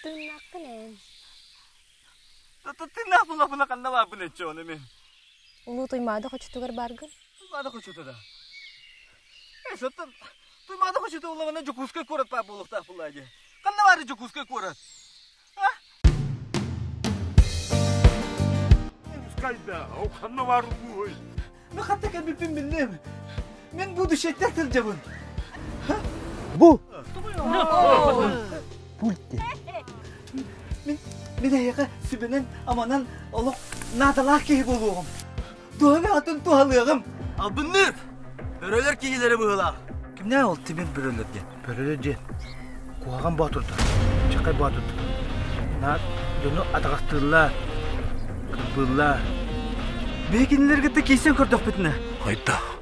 Тыыннааххын эн. Тыыннаах буллахпына ханна баарбын эччи ону мин. Улуу Туймаада хочотугар бааргын? Туймаада хочото да. Э, соттон Туймаада хочото улаҕана Дьокуускай куорат баар буолуохтаах буллаа дии. Ханна баары Дьокуускай куорат? Дьокуускайда, ол ханна баар улууһуй? Мен хатта кэлбиппин биллим. Мен будущеттер сылдьабын. Бу. Пульт. Мин мин эһиэхэ сүбэнэн, аманан олох наадалаах киһи буолуоҕум. Туһаны атын туһалыаҕым. Албынныыр! Бөрөлөр киһилэрэ быһыылаах. Кимнээх ол тимир бөрөлөр диэн? Бөрөлөр диэн куһаҕан боотурдар, чахай боотурдар. Наар дьону атаҕастыыллар, кырбыыллар. Биһи кинилэргэ киирсэн көрдөхпүтүнэ. Хайдах?